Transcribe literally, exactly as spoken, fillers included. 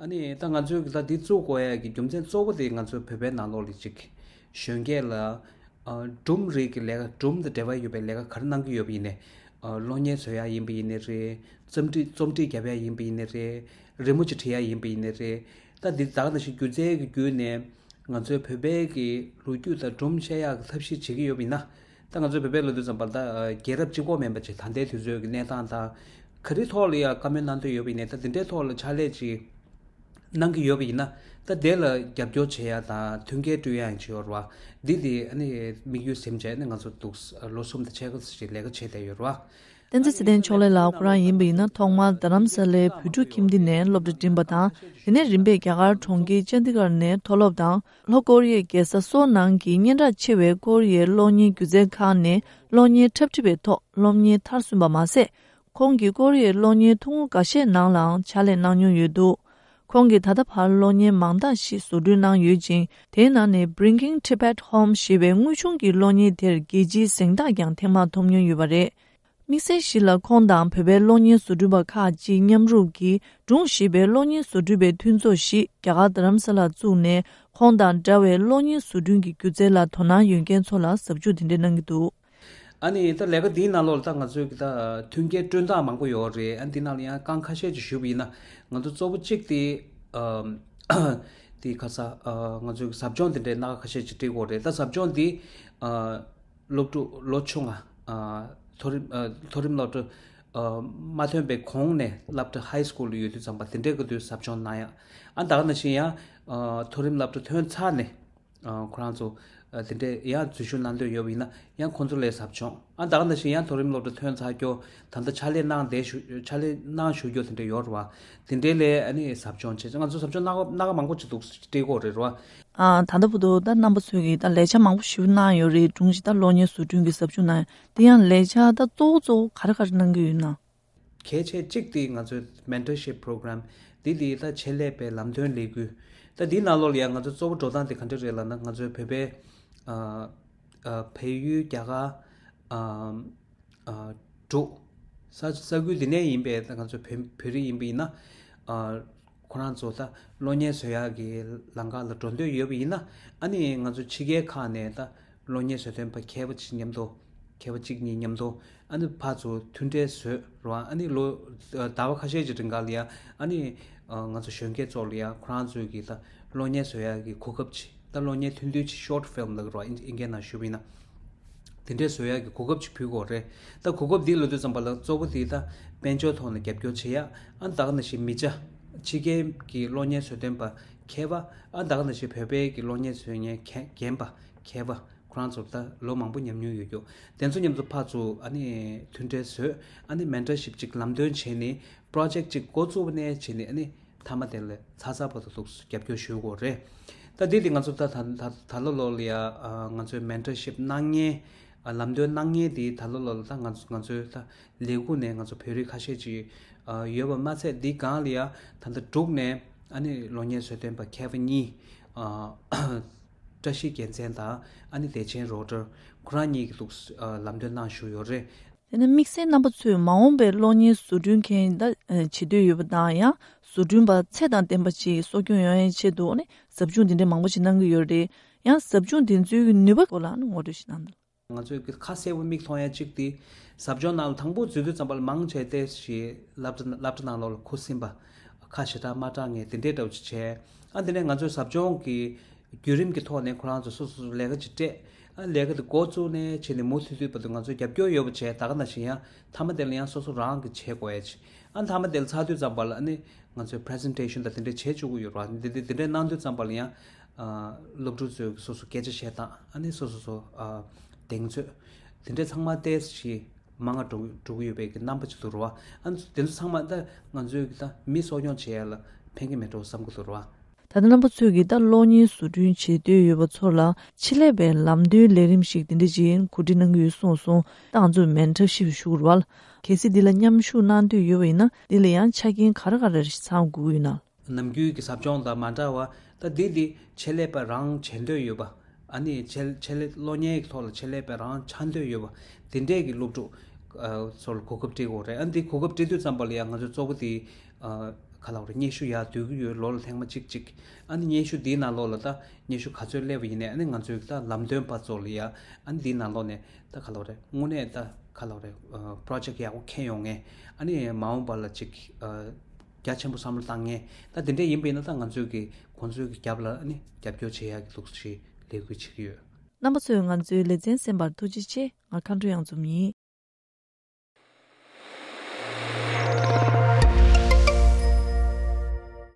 ཨ་ནི་ད་ང་ཚོའི་གི་ད་འདི་བཙུགས་དགོས་ཡ་གི་རྒྱུ་མཚན་གཙོ་བོ་དེ་ང་ཚོའི་བོད་པའི་ནང་ལོགས་ལ་ཅིག་གཞོན་སྐྱེས་ལ་ཨ་སྒྲུང་རིགས་ཀྱི་ལས་ཀ། སྒྲུང་དང་འབྲེལ་བ་ཡོད་པའི་ལས་ཀ་ག་རེ་གནང་གི་ཡོད་པ་ཡིན་ནའི། ཨ་གློག་བརྙན་བཟོ་ཡ་ཡིན་པ་ཡིན་ནའི་རེད། རྩོམ་སྒྲིག་རྩོམ་སྒྲིག་རྒྱབ་ཡ་ཡིན་པ་ཡིན་ནའི་རེད། རི་མོ་ཅིག་བྲིས་ཡ་ཡིན་པ་ཡིན་ནའི་རེད། ད་འདི་ད་ག་ནང་བཞིན་སྒྱུ་རྩལ་གྱི་བརྒྱུད་ནས་ང་ཚོའི་བོད་པའི་གི་ལོ་རྒྱུས་དང་སྒྲུང་བཤད་ཡག་གི་ཐབས་ཤེས་བྱེད་ཀྱི་ཡོད་པ་ཡིན་ན། ད་ང་ཚོའི་བོད་པའི་ལོ་རྒྱུས་ཙམ་པ་ད་རྒྱལ་རབས་གཅིག་པོ་མིན་པ་ཅིག་ད་ལྟའི་དུས་ཚོད་ཀྱི་གནས་སྟངས་དང་ག་རེ་ཐོག་ལ་ཡང་བཀའ་མོལ་གནང་འདོད་ཡོད་པ་ཡིན་ནའི། ད་འདི་འདྲའི་ཐོག་ལ་ཕྱག་ལས་ཅིག་གནང་གི་ཡོད་པ་ཡིན་ན། ད་དེ་ལ་རྒྱབ་སྐྱོར་བྱེད་ཡ་དང་མཐུན་རྐྱེན་བསྐྲུན་ཡ་ཡང་ཅིག་ཡོད་རེད་བ། འདི་དེ་ཨ་ནི་དམིགས་ཡུལ་ཟིན་བྱས་ནས་ང་ཚོ་འདུག་ལོ་གསུམ་དང་ཕྱེད་ཀ་ཙམ་ཅིག་ལས་ཀ་བྱས་བསྡད་ཡོད་རེད་བ། བསྟན་འཛིན་ཚེ་བརྟན་ཕྱོགས་ལས་ལགས་ཁོ་རང་ཡིན་པ་ཡིན་ན། ཐོག་མར་རྡ་རམ་ས་ལའི་བོད་ཕྲུག་ཁྱིམ་སྡེ་ནས་སློབ་གྲྭ་འགྲིམས་པ་དང་། དེ་ནས་རིམ་པས་རྒྱ་གར་གྲོང་ཁྱེར་ཅན་དི་གར་ནས་མཐོ་སློབ་དང་། ལྷོ་ཀོ་རི་ཡའི་རྒྱལ་ས་སོལ་ནང་གི་སྙན་གྲགས་ཆེ་བའི་ཀོ་རི་ཡའི་གློག་བརྙན་སྒྱུ་རྩལ་ཁང་ནས་གློག་བརྙན་འཁྲབ་ཁྲིད་པའི་ཐོག་སློབ་གཉེར་མཐར་སོན་པ་མ་ཟད། ཁོང་གིས་ཀོ་རི་ཡའི་གློག་བརྙན་ཐུང་ངུ་འགའ་ཤས་ནང་ལའང་ཕྱག་ལས་གནང་མྱོང་ཡོད་འདུག་ཁོང་གིས་ད་ལྟ་བར་གློག་བརྙན་མང་དག་ཞིག་བཟོ་སྐྲུན་གནང་ཡོད་ཅིང་། དེའི་ནང་ནས་Bringing Tibet Home ཞེས་པའི་དངོས་བྱུང་གི་གློག་བརྙན་དེར་རྒྱལ་སྤྱིའི་གཟེངས་རྟགས་ཀྱང་ཐེངས་མང་ཐོབ་མྱོང་ཡོད་པ་རེད། དམིགས་བསལ་ཞིག་ལ་ཁོང་དང་བོད་པའི་གློག་བརྙན་བཟོ་སྐྲུན་པ་ཁག་ཅིག་མཉམ་རུབ་ཀྱིས་སྒྲུང་ཞེས་པའི་གློག་བརྙན་བཟོ་སྐྲུན་པའི་མཐུན་ཚོགས་ཤིག་རྒྱ་གར་རྡ་རམ་ས་ལར་བཙུགས་ནས། ཁོང་དང་འདྲ་བའི་གློག་བརྙན་བཟོ་སྐྲུན་གྱི་སྒྱུ་རྩལ་ལ་དོ་སྣང་ཡོད་མཁན་ཚོ་ལ་ཟབ་སྦྱོང་དེ་འདྲ་གནང་གི་འདུག་ཨ་ནི་ད་ལས་ཀ་འདིའི་ནང་ལོགས་ལ་ད་ང་ཚོའི་གི་ད་མཐུན་རྐྱེན་བསྐྲུན་སྟངས་མང་པོ་ཡོད་རེད། ཨ་འདི་ནང་ལ་ཡང་རྐང་ཁ་ཤས་ཅིག་ཞུས་པ་ཡིན་ན། ང་ཚོ་གཙོ་བོ་གཅིག་དེ་ཨམ་དེ་ཁ་ས་ཨ་ང་ཚོའི་གི་ཟབ་སྦྱོང་དེ་འདྲའི་སྣ་ཁ་ཁ་ཤས་ཅིག་སྤྲད་དགོས་རེད། ད་ཟབ་སྦྱོང་འདི་ཨ་སློབ་ཕྲུག་ལོ་ཆུང་ང་ཨ་མཐོ་རིམ་ཨ་མཐོ་རིམ་སློབ་གྲྭ་ཨ་མ་ཐོན་པའི་གོང་ནས་སློབ་གྲྭ་ཧའི་སི་ཀུལ་ལ་ཡོད་དུས་ཙམ་པ་དེ་འདྲའི་གི་དུས་ཟབ་སྦྱོང་གནང་ཡ། ཨ་ད་ག་ནང་བཞིན་ཡང་ཨ་མཐོ་རིམ་སློབ་གྲྭ་ཐོན་ཚར་ནས། ཨ་ཁོ་རང་ཚོ་ཨ་དེ་འདྲའི་ཡང་འཛུལ་ཞུགས་གནང་འདོད་ཡོད་པ་ཡིན་ན་ཡང་ཁོང་ཚོ་ལ་ཟབ་སྦྱོང་། ཨ་ད་ག་ནང་བཞིན་ཡང་མཐོ་རིམ་སློབ་གྲྭ་ཐོན་ཚར་རྒྱུ་ད་ལྟ་ཕྱག་ལས་གནང་བསྡད་ཞུ་ཕྱག་ལས་གནང་བཞུགས་རྒྱུ་དེ་འདྲ་ཡོད་རེད་བ། དེ་འདྲའི་ལ་ཨ་ནི་ཟབ་སྦྱོང་བྱེད། ང་ཚོ་ཟབ་སྦྱོང་སྣ་ཁ་སྣ་ཁ་མང་པོ་ཅིག་འདུག་སྤྲད་ཀྱི་ཡོད་རེད་བ། ཨ་ད་ལྟ་བར་དུ་ད་རྣམ་པ་ཚོས་ཀྱིས་ད་ལས་འཆར་མང་པོ་ཞིག་གནང་ཡོད་རེད། སྒྲུང་ཞིག་ད་གློག་བརྙན་བཟོ་སྐྲུན་གྱི་ཟབ་སྦྱོང་གནང་ཡ་དེ་ཡང་ལས་འཆར་ད་གཙོ་བོ་གཙོ་བོ་ག་རེ་ག་རེ་གནང་གི་ཡོད་ན། གལ་ཆེ་གཅིག་དེ་ང་ཚོའི་Mentorship Program། འདི་དེ་ད་ཆེད་ལས་པའི་ལམ་སྟོན་ལས་འགུལ། ད་འདིའི་ནང་ལོགས་ལ་ཡང་ང་ཚོ་གཙོ་བོ་འགྲོ་སྟངས་དེ་ག་འདྲ་རེད་ལབ་ན། ང་ཚོའི་བོད་པའི་ཨ་ཨ་བལ་ཡུལ། རྒྱ་གར། ཨ་ཨ་འབྲུག་ས་ས་ཁུལ་འདི་ནས་ཡིན་པའི་ད་ང་ཚོ་བོད་བོད་རིགས་ཡིན་པ་ཡིན་ན། ཨ་ཁོ་རང་ཚོ་ད་གློག་བརྙན་བཟོ་ཡག་གི་ལམ་ཁ་ལ་འགྲོ་འདོད་ཡོད་པ་ཡིན་ན། ཨ་ནི་ང་ཚོ་ཕྱི་རྒྱལ་ཁག་ནས་ད་གློག་བརྙན་བཟོ་སྟོན་པ་མཁས་པ་ཅིག་མཉམ་དུ། མཁས་པ་གཅིག་གཉིས་མཉམ་དུ་ཨ་ནི་ཕར་ཚུར་མཐུན་འབྲེལ་བཟོས་རེད་བ། ཨ་ནི་ལོ་ཟླ་བ་ཁ་ཤས་ཀྱི་རིང་ག་ལ་ཡ་ཨ་ནི་ང་ཚོ་གཞོན་སྐྱེས་ཚོ་ལ་ཡ་ཁོ་རང་ཚོའི་གི་ད་གློག་བརྙན་བཟོ་ཡག་གི་གོ་སྐབས་ཅིག་ད་གློག་བརྙན་ཐུང་ཐུང་ཅིག short film ལབ་ཀྱི་རེད་བ། ཨིན་ཨིན་སྐད་ནང་ཞུས་པ་ཡིན་ན། དེ་འདྲའི་བཟོ་ཡག་གི་གོ་སྐབས་ཅིག་ཕུལ་དགོས་རེད། ད་གོ་སྐབས་འདི་ལབ་དུས་ཙམ་པ་ལ་གཙོ་བོ་དེ་ད་དཔལ་འབྱོར་ཐོག་ནས་རྒྱབ་སྐྱོར་བྱེད་ཡ། ཨ་ནི་ད་ག་ནང་བཞིན་མི་ཆ་ཕྱི་རྒྱལ་གྱི་གློག་བརྙན་བཟོ་སྟོན་པ་མཁས་པ། ཨ་ནི་ད་ག་ནང་བཞིན་བོད་པའི་གི་གློག་བརྙན་བཟོ་མཁན་རྒན་པ་མཁས་པ། ཁོ་རང་ཚོར་ད་ལོ་མང་པོ་ཉམས་མྱོང་ཡོད་རྒྱུ་དེ་ཚོ་མཉམ་དུ་ཕར་ཚུར་ཨ་ནི་མཐུན་འབྲེལ་བཟོས། ཨ་ནི་Mentorship ཅིག་ལམ་སྟོན་བྱས་ནས་Project ཅིག་འགོ་བཙུགས་པ་ནས་བྱས་ནས་ཨ་ནི་མཐའ་མ་དེ་ལ་ཚར་ཚར་བར་དུ་འདུག་རྒྱབ་སྐྱོར་ཞུ་དགོས་རེད། ད་འདི་དེ་ང་ཚོ་ད་ད་ད་ད་ལོ་ལོ་ལ་ཡ་ཨ་ང་ཚོའི་Mentorship གནང་མཁན། ཨ་ལམ་སྟོན་གནང་མཁན་དེ་ད་ལོ་ལོ་ལ་ད་ང་ཚོ་ང་ཚོའི་ད་ལས་ཁུངས་ནས་ང་ཚོ་བོད་རིགས་ཁ་ཤས་ཅིག་ཨ་ཡོད་པ་མ་ཚད། འདི་སྒང་ལ་ཡ་ད་ལྟ་འབྲུག་ནས་ཨ་ནི་གློག་བརྙན་བཟོ་སྟོན་པ་མཁས་པ་གཉིས། ཨ། བཀྲ་ཤིས་རྒྱལ་མཚན་དང་ཨ་ནི་བདེ་ཆེན་རོ་ཏར། ཁོ་རང་གཉིས་ཀྱིས་འདུག་ཨ་ལམ་སྟོན་གནང་བཞུགས་ཡོད་རེད། དེ་ནས་དམིགས་བསལ་རྣམ་པ་ཚོས་མ་འོངས་པའི་གློག་བརྙན་བཟོ་སྐྲུན་མཁན་ད་བྱེད་འདོད་ཡོད་པ་དང་། ཡང་བཟོ་སྐྲུན་པ་ཚད་དང་ལྡན་པ་ཅིག་གསོ་སྐྱོང་ཡོང་ཡའི་ཆེད་དུ་ནི་ཟབ་སྦྱོང་འདི་འདྲའི་མང་པོ་ཞིག་གནང་གི་ཡོད་རེད། ཡང་ཟབ་སྦྱོང་འདི་ཚོའི་ནུས་པ་སྐོར་ལ་ནི་ངོ་སྤྲོད་ཞིག་གནང་དང་། ང་ཚོས་ཁ་གསལ་པོ་མིག་མཐོང་ཡ་གཅིག་དེ་ཟབ་སྦྱོང་ནང་ལ་དང་པོ་འཛུལ་དུས་ཙམ་པ་ལ་མང་ཆེ་ཏོག་ཙམ་སློབ་གྲྭ་སློབ་གྲྭ་ནང་ལོགས་ལ་ཁུ་སིམ་པ། ཁ་ཞེ་དྲག་མ་གྲགས་མཁན་དེ་འདྲའི་འདྲ་བོ་ཅིག་བྱས། ཨ་དེ་ནས་ང་ཚོའི་ཟབ་སྦྱོང་གི་བརྒྱུད་རིམ་གྱི་ཐོག་ནས་ཁོ་རང་ཚོ་སོ་སོ་སོ་ལས་ཀ་ཅིག་སྤྲད། ཨ་ལས་ཀ་དེ་འགོ་བཙུགས་ནས་བྱས་ནས་མུ་མཐུད་མཐུད་བར་དུ་ང་ཚོས་རྒྱབ་སྐྱོར་ཡོད་པ་བྱས། ད་ག་ནང་བཞིན་ཡང་མཐའ་མ་དེ་ལ་ཡང་སོ་སོ་རང་གིས་བྱེད་དགོས་ཡ་ཅིག་ཨ་མཐའ་མ་དེ་ལ་ཚར་དུས་ཙམ་པ་ལ་ཨ་ནི་ང་ཚོས་Presentation དང་དེ་འདྲ་བྱེད་བཅུག་གི་ཡོད་རེད་བ། འདི་འདི་འདི་འདྲ་གནང་དུས་ཙམ་པ་ལ་ཡང་ཨ་སློབ་ཕྲུག་ཚོས་སོ་སོ་སྐད་ཆ་བཤད་སྟངས། ཨ་ནི་སོ་སོ་སོ་ཨ་གདེང་ཚོད་དེ་འདྲ་ཚང་མ་ཏོག་ཙམ་མང་ང་འགྲོ་འགྲོ་གི་ཡོད་པའི་གི་རྣམ་པ་ཅིག་འདུག་རེད་བ། ཨ་ནི་དེ་ཚོ་ཚང་མ་ད་ང་ཚོའི་གི་ད་མི་གསོ་སྐྱོང་བྱེད་ཡ་ལ་ཕན་གི་མེད་འགྲོ་བསམ་གི་འདུག་རེད་བ། ད་ལྟ་རྣམ་པ་ཚོས་ཀྱིས་ད་གློག་བརྙན་བཟོ་སྐྲུན་བྱེད་འདོད་ཡོད་པ་ཚོ་ལ་ཆེད་ལས་པའི་ལམ་སྟོན་ལས་རིམ་ཞིག་དེ་འདྲ་ཅིག་གོ་སྒྲིག་གནང་གི་ཡོད་གསུངས་སོང་། ད་ང་ཚོས་Mentorship ཞུ་དགོས་རེད་བ། གལ་སྲིད་འདི་ལ་མཉམ་ཞུགས་གནང་འདོད་ཡོད་པ་ཡིན་ན་འདི་ལ་ཡང་ཆ་རྐྱེན་ག་རེ་ག་རེ་ཞིག་ཚང་དགོས་ཀྱི་ཡོད་ན། ནམ་རྒྱུན་གྱི་ཟབ་སྦྱོང་དང་མ་འདྲ་བ། ད་འདི་འདི་ཆེད་ལས་པ་རང་བྱེད་འདོད་ཡོད་པ། ཨ་ནི་ཆེད་ཆེད་ལས་གློག་བརྙན་གྱི་ཐོག་ལ་ཆེད་ལས་པ་རང་ཆགས་འདོད་ཡོད་པ། དེ་འདྲས་ཀྱི་སློབ་ཕྲུག་ཨ་ཚོ་ལ་གོ་སྐབས་སྤྲད་དགོས་རེད། ཨ་འདི་གོ་སྐབས་སྤྲད་དུས་ཙམ་པ་ལ་ཡང་ང་ཚོ་གཙོ་བོ་དེ་ཨ་ ག་ལབ་རེད། སྙན་ཞུ་ཡར་བསྡུ་གི་ཡོད། ལོ་ལ་ཐེངས་མ་གཅིག་གཅིག་ཨ་ནི་སྙན་ཞུ་འདིའི་ནང་ལོགས་ལ་ད་སྙན་ཞུ་ག་ཚོད་སླེབས་པ་ཡིན་ནའི་ཨ་ནི་ང་ཚོའི་ད་ལམ་སྟོན་པ་ཚོ་ལ་ཡ་ཨ་ནི་འདིའི་ནང་ལོགས་ནས་ད་ག་ལབ་རེད། དངོས་གནས་ད་ག་ལབ་རེད། པོ་རོ་ཇེག་ཡག་པོ་འཁྱེར་ཡོང་མཁན། ཨ་ནི་མ་འོངས་པ་ལ་ཅིག་རྒྱ་ཆེན་པོ་བསམ་བློ་བཏང་མཁན། ད་དེ་འདྲས་ཡིན་པ་ཡིན་ན་ད་ང་ཚོའི་གི་ཁོང་ཚོའི་གི་རྒྱབ་ལ་ཨ་ནི་རྒྱབ་སྐྱོར་བྱེད་ཡག་གི་ལུགས་ཤིག་ལས་འགུལ་བྱེད་ཀྱི་ཡོད། རྣམ་པ་ཚོས་ང་ཚོའི་ལེ་ཚན་གསན་པར་ཐུགས་རྗེ་ཆེ། ང་མཁའ་འགྲོ་གཡང་འཛོམས་ཡིན།